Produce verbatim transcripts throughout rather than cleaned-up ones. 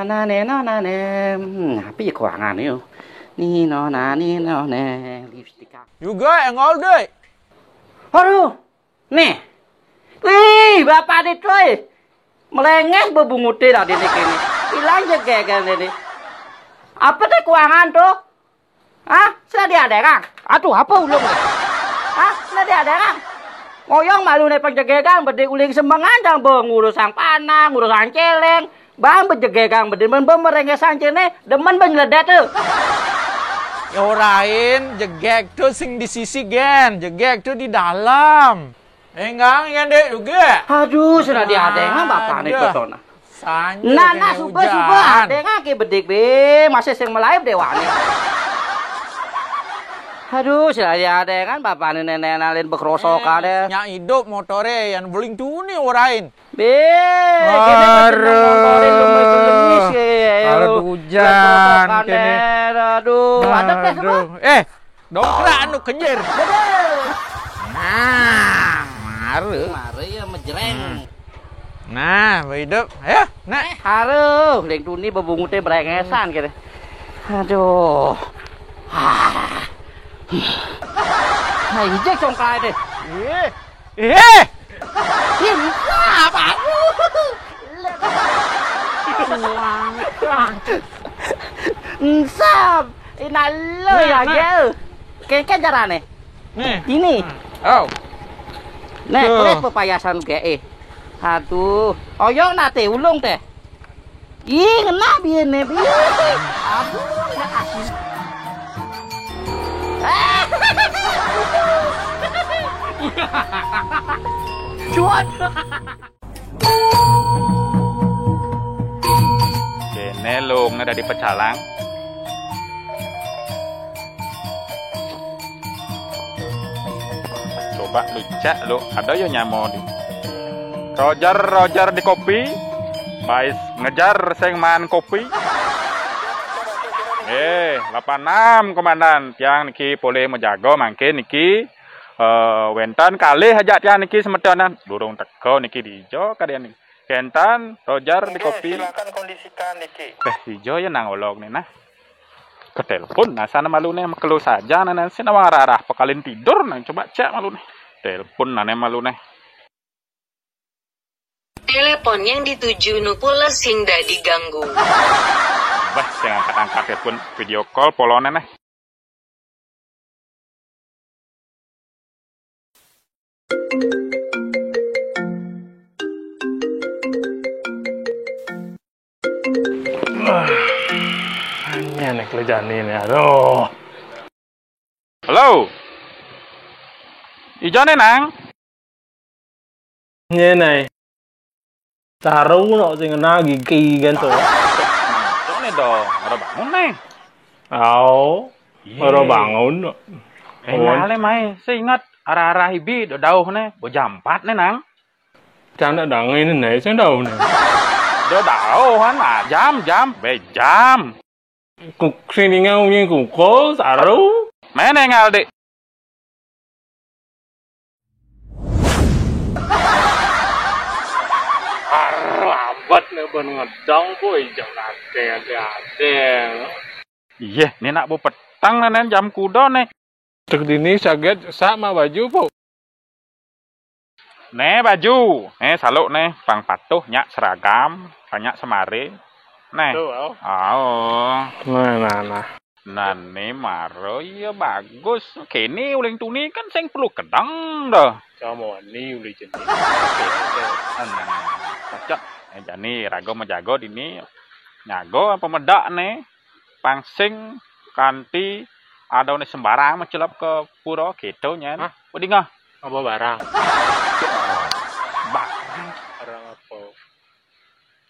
Nane no nane, hmm, apa ya kuangan yo? Ni no na ni no ne, lipstik. Juga yang all day. Aduh, nih. Wih, bapak ni, coy. Melenges bebungute dah ini kini. Hilang je gegang ini. Apa teh kuangan tuh? Hah? Sudah diaderang? Aduh, apa ulung? Hah? Sudah diaderang? Ngoyong malu ne penjegegang, bedik uling sembengan dang be ngurusang panah, ngurusang celeng. Bang bejegegang, bedemen be merengesan cene, demen be nyeledet tu. Ya orain, jegeg tu sing di sisi gen, jegeg tu di dalam. Enggang ya dek juga. Aduh, sudah diadengan bapak ni. Aduh. Kotona. Sanjir. Nah, kena nah, suba, suba, hujan. Adengan ke bedik be, masih sing melaib dewani. Aduh, sudah diadengan bapak ni nenek nalin bekrosokan deh. Nyak hidup motore yang beling tuni orain. Be, kene macam motorin lu, macam lemis ya, ya, ya. Aduh, hujan, kene. Aduh, ada pes apa? Aduh. Eh, dongkrak anu kenjir. Nah, mare. Mare ya mejreng. Hmm. Nah, hidup. Ayo, nak. Eh, aduh, leng tuni bebungute brengesan kene. Aduh. Ah. Nah, ijek congklak deh. Ih. Eh! Insap aku. Insap. Inalo ya, nah. Gel. Kengken carane. Nih. Ini. Oh. Nek, klik pepayasan ge. Aduh. Oyong nate ulung teh. Ih, ngena biyen ne, bi. Aduh, ya kasih. Cuat. Kene lo ngeda di pecalang. Coba lu cek lu, ada yo nyamo di. Roger, Roger di kopi. Bais ngejar sing man kopi. Eh, lapan enam komandan, tiang niki polih mejago mangkin niki, eh, wenten kalih aja tiang niki semetonan. Durung teko niki dijo kadian niki. Kentan, Roger di kopi. Silakan kondisikan niki. Eh, dijo ya nang olog ni nah. Ketelepon nah sana malu nih, mekelu saja nah, nah, sing nawang arah-arah pekalin tidur nah, coba cek malu nih. Telepon nah nih malu nih. Telepon yang dituju nu pules hingga diganggu. Bah, sing angkat-angkat telepon video call polone nih. Ini aneh kerjaan ini, aduh. Halo. Ijo ne, Nang? Nye, Nai. Saru no sing ngena gigi kan tuh. Nang, cok ne dong, ora bangun ne. Au, ora bangun no. Eh, ngale mai, seingat arah-arah ibi do dauh ne, bo jam empat ne, Nang. Canda dang ini ne, sing dauh ne. Do dauh kan, ah, jam, jam, be jam. Kuk sing ningau nyi kuko, saru. Mene ngal, Dik. Ar, lambat ne ban ngedang, boy, jam ade, ade, ade. Iye, ne nak bo petang ne, nen jam kudo ne. Tek dini saget sak ma baju, po. Ne baju, ne saluk ne, pang patuh nyak seragam, pang nyak semare. Ne. Tuh, au. Au. Nah, nah, nah. Nah, ne maro iya bagus. Kene uling tuni kan sing perlu kedang dah. Sama ni uli jenis. Nah, cocok. Eh, jani rago mejago dini. Nyago apa medak ne? Pang sing kanti ada ne sembarang mencelap ke pura gitu nyen. Hah? Wedi ngah. Apa barang? Barang. Barang apa?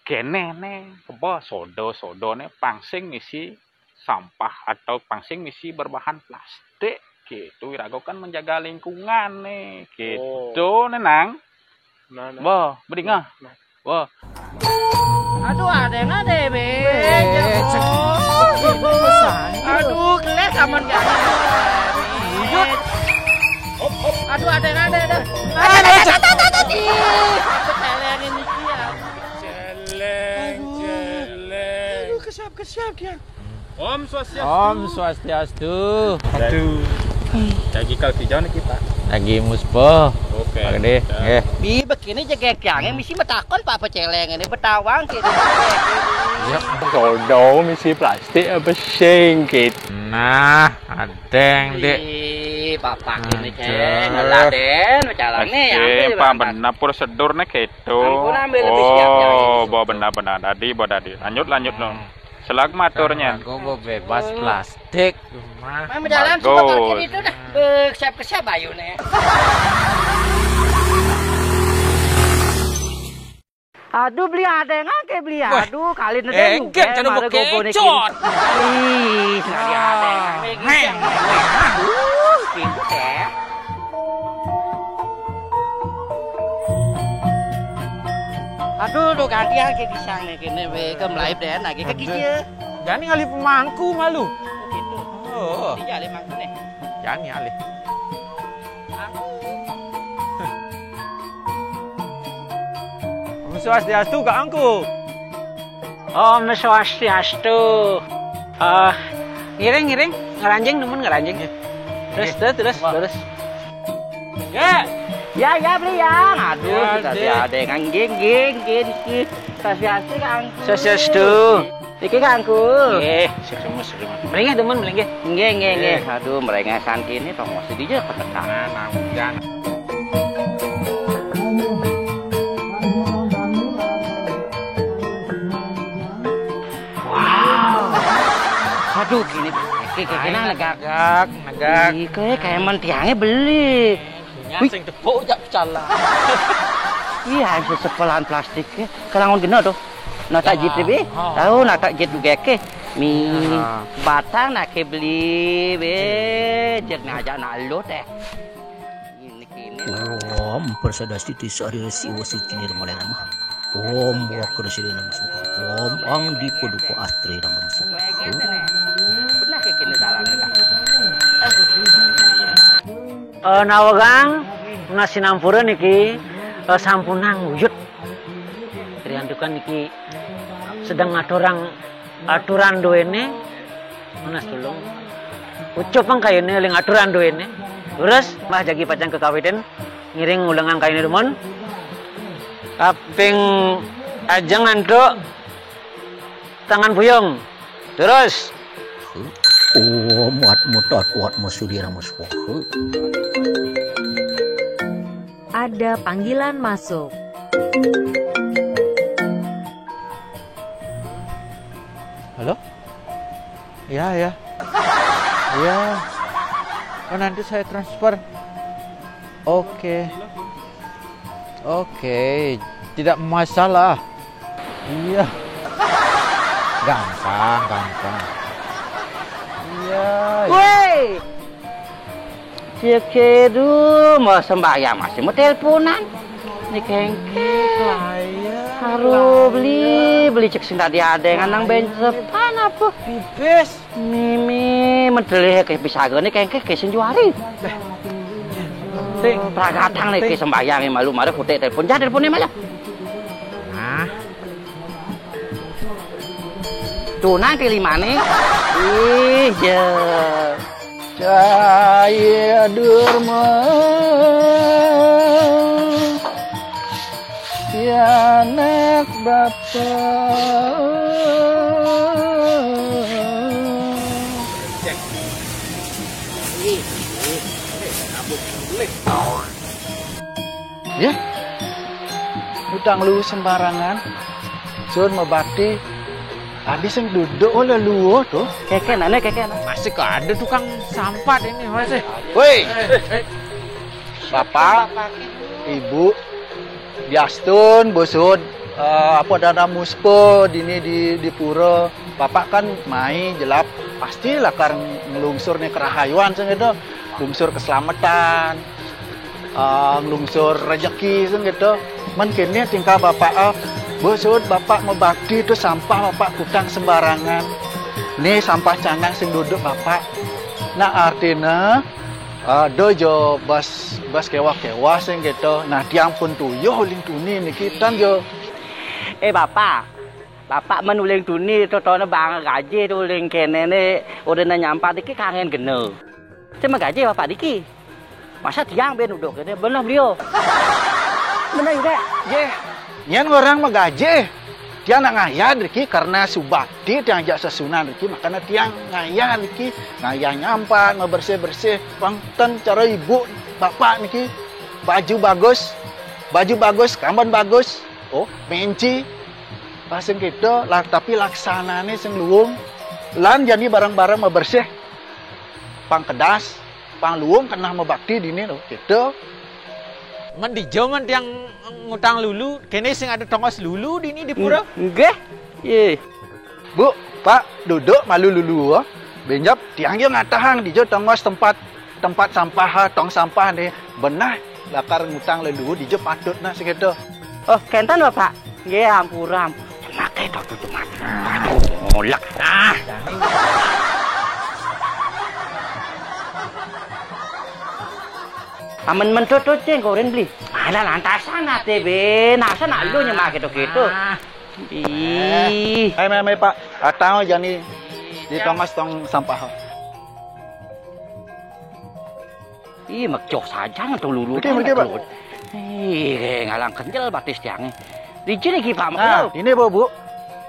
Kene ne, apa sodo-sodo ne pang sing ngisi sampah atau pang sing ngisi berbahan plastik gitu. Irago kan menjaga lingkungan ne. Gitu ne, Nang. Nah, nah. Wah, wedi ngah. Nah. Wah. Aduh, ada yang ada, be. Aduh, kelek aman ya. Aduh, ada yang ada, ada. Ada, ada, ada, ada, ada. Apa kalian ini, ya? Celeng, celeng. Siap dia. Om Swastiastu. Om Swastiastu. Aduh. Lagi kal kijau nih kita. Lagi muspo. Oke. Pak Gede. Ya. Nggih. Bi begini jegek yang misi metakon Pak Peceleng ini betawang gitu. Ya, sodo misi plastik apa singkit. Nah, adeng, Dek. Ih, Bapak ini Aduh. Kayak ngeladen, macam nih, Pasti, ambil Pak, berangkat. Benar prosedurnya gitu. Ampun, ambil lebih siap, ya, Oh, gitu. Bawa benar-benar. Dadi, bawa dadi. Lanjut, lanjut, no. Selag maturnya. Aku mau bebas plastik. Mama jalan Bagus. Semua kaki itu dah. Be, siap ke siap ayo nih. Aduh, beli adengan ke beli. Wah. Aduh, kali Eh, nendang juga, enggak, jangan mara mau gopo nih, kecot. Kin. Ih, sekali adengan. Ah, Nih, heng. Kin. Aduh, kin, ya. Aduh, tuh ganti aja pisang nih, kene we, ke melayu deh, lagi ke Aduh. Gigi. Jani ngalih pemangku malu. Gitu. Oh. Iya, lima nih. Jani alih. Om Swastiastu, Kak Angku. Om Swastiastu. Eh, ngiring, ngiring, ngeranjing, nemen ngeranjing. Nggih. Terus, Nggih. Terus, terus, Wah. Terus. Ya. Ya, ya, beli ya. Aduh, Ya, kita Dek. Ada yang nggih, nggih, nggih, nggih. Swastiastu, Kang. Swastiastu. Niki, Kangku. Nggih, sukses, sukses. Mrengeh, temen, mrengeh. Nggih, nggih, nggih. Nggih. Aduh, mrengeh santi ini tong mesti dia ketekan. Nah, nah, hujan. Wow. Aduh, gini, kayak, kayak, kayak Ayo, negak. Negak, negak. Ih, kayak, kayak men tiangnya beli. Wih. Sing tepuk jak pecala. Iya, sesepelan plastik ya. Kelangon gena tuh. Nah, tak jit, Bi. Oh. Tahu, nah, tak jit juga ke. Mi Iya. Batang nak ke beli, be. Jek ngajak nak lo teh. Ini kini. Om Prasadastiti Sari Siwa Suci Nirmala Nama. Om Wakra Sri Nama Suha. Om Ang Dipa Dupa Astra Nama Suha. Pernah ke kini dalam negara. Eh, nawegang, menawi sinampura niki, eh, sampunang wujud. Triantukan niki sedang ngaturang aturan duene, menawi tulung. Ucapang kayune ling aturan duene. Terus, Mbah jagi pacang kekawitin, ngiring ulengang kayune dumun. Kaping ajeng antuk tangan puyung. Terus. Om Atma Tata Atma Sudira Atma Swaha. Ada panggilan masuk. Halo? Ya, ya. Ya. Oh, nanti saya transfer. Oke. Oke, tidak masalah. Iya. Gampang, gampang. Iya, iya. Woi. Cek kedu mau sembahyang masih mau teleponan. Ini kengke. Iya. Haro beli, beli cek sing tadi ada yang nang bencepan apa? Pipis. Mimi, medele ke pisagane kengke ke sing juari. Ting. Pragatang nih ke sembahyang malu mare kutek telepon. Jah teleponnya malah. Nah. Tuh nanti limane. Ih, ya. Cahaya Durma. Pianak bapa. Ya. Utang lu sembarangan. Sun mebakti. Habis yang duduk oleh lu tuh. Keke nane keke nane. Masih kok ada tukang sampat ini masih. Woi. Bapak, Ibu, diastun, Bosud, eh, apa dana muspa dini di, di pura. Bapak kan mai jelap, pasti lakar nglungsur nih kerahayuan sing gitu. Lungsur keselamatan, eh, nglungsur rejeki sing gitu. Men kene tingkah Bapak, eh, Bosud, Bapak mebakti tuh sampah Bapak kutang sembarangan. Nih sampah canang sing duduk Bapak. Nah, artinya ada jo bas, bas kewah-kewah sing gitu. Nah, tiang pun tuyuh uling tuni niki tan jo. Eh, Bapak, Bapak men uling tuni, to, tone bang gaji to uling kene ne, udah nyampah dikit kangen geno. Cuma gaji bapak dikit. Masa tiang ben uduk kene, bener beliau. Bener juga. Yeh, nyen orang magaji. Tiang nak ngayah diki karena subakti tiang jak sesunan diki, makanya tiang ngayah diki, ngayah nyampat, bebersih-bersih, pang ten cara ibu, bapak niki, baju bagus, baju bagus, kamban bagus, oh, menci, pasang kita, lah, tapi laksanane sing luung, lan jani barang-barang bebersih, pang kedas, pang luung kenah mebakti dini tu, kita. Men dija men tiang ngutang lulu, kene sing ada tongos lulu dini di pura? Nggih. Ye. Bu, Pak, duduk malu lulu, oh. Benjap, tiang yo ngatahang dija tongos tempat, tempat sampah, ah, tong sampah ne. Benah lakar ngutang lulu dija patut nah sing kita. Oh, kenten, Bapak. Nggih, ampura, ampura. Makai to tutup mata. Aduh, mulek. Ah. Amen mentut tu cing koren beli. Alah lantasan ate be, nasa nak lu nyemak gitu-gitu. Ah. Ih. Eh, mai, mai, Pak. Atau jani di tongos tong sampah. Ih, mekjoh saja ngetong lulu. Oke, oke, Pak. Ih, ngalang kenjel batis tiangnya. Licin iki, Pak. Nah, ini, Bu, Bu.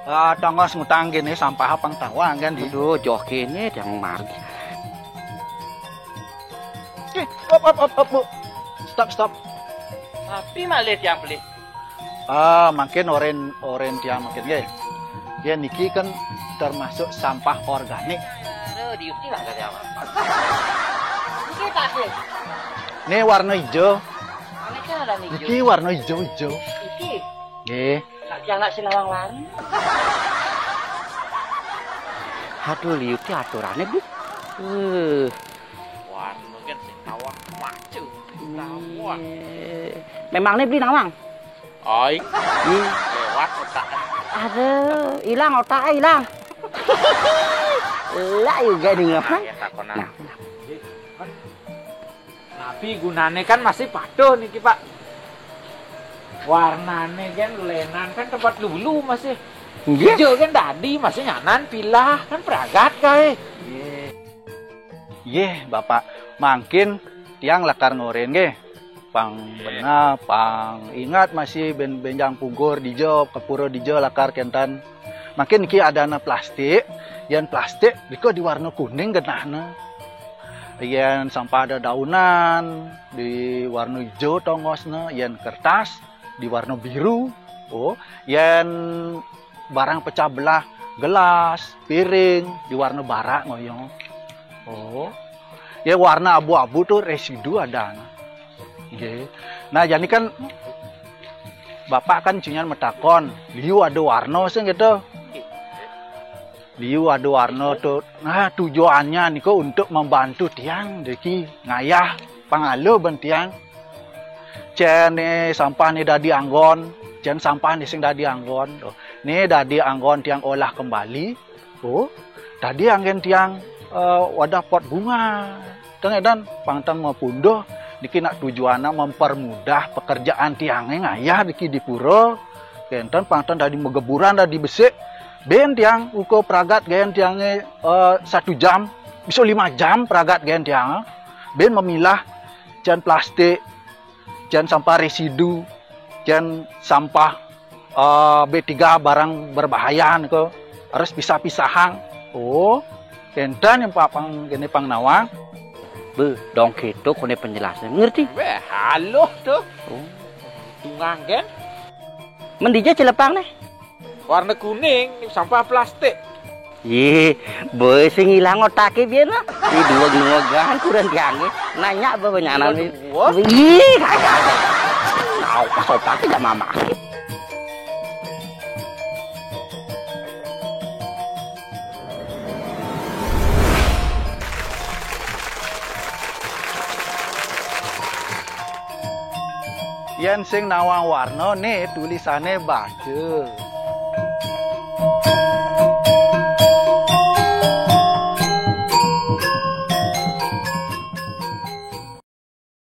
Ah, tongos ngutang gini sampah pang tawang kan di. Aduh, joh kene tiang mari. Oke, op, op, op, op, Bu. Stop, stop. Tapi malih tiang pelih. Ah, mungkin oren, oren tiang mungkin nggih. Ya niki kan termasuk sampah organik. Aduh, diuti lah kata apa? Iki tak sih. Ini warna hijau. Ini kan ada hijau. Iki warna hijau-hijau. Iki. Nggih. Nak tiang nak sinawang warna. Aduh, liuti aturane, Bu. Eh. Warna kan sinawang maju. Sinawang. Memang ne beli nawang? Oi. Ih. Lewat otak. Aduh, hilang otaknya, hilang. Lah juga nih, ngapa? Ya, takonan. Nah, nah. Napi gunane kan masih patuh niki, Pak. Warnane kan lenan kan tempat lulu masih. Nggih. Ijo kan dadi masih nyanan pilah kan pragat kae. Nggih. Nggih, Bapak. Mangkin tiang lakar ngoren nggih. Pang benah, pang ingat masih ben-, benjang pungkur dija, ke pura dija lakar kenten. Mangkin niki adana plastik, yen plastik nika diwarna kuning genahna. Yen sampah dedaunan, diwarna ijo tongosna, yen kertas, diwarna biru. Oh, yen barang pecah belah, gelas, piring, diwarna barak ngoyo. Oh. Yen warna abu-abu tu residu adana. Nggih. Nah, jani kan Bapak kan cingan matakon, liu ada warna sing gitu. Liu ada warna tu. Nah, tujuannya niku untuk membantu tiang, deki ngayah pangalo ben tiang. Cen ne sampah ne dadi anggon, cen sampah ne sing dadi anggon. Oh, ne dadi anggon tiang olah kembali. Oh, dadi anggen tiang, eh, wadah pot bunga. Teng edan pangtang mapunduh niki nak tujuannya mempermudah pekerjaan tiange ngayah niki di pura. Kenten pangtang dadi mageburan dadi besik. Ben tiang uko pragat gayan tiange, eh, satu jam, bisa lima jam pragat gayan tiang. Ben memilah cen plastik, cen sampah residu, cen sampah, eh, B tiga barang berbahaya niku harus pisah-pisahang. Oh, kenten yang papang kene pang nawang. Be, dong keto kone penjelasnya. Ngerti? Weh, halus tu. Oh. Tungang kan? Mendija celepang nih. Warna kuning, sampah plastik. Ye, boy sing ilang otake biyen lah. Di duweg-duwegan kurang diange. Nanya apa banyanan ni? Duweg? Ih, kagak ada. Tahu pas otake gak mamake. Yen sing nawang warna ne tulisane baca.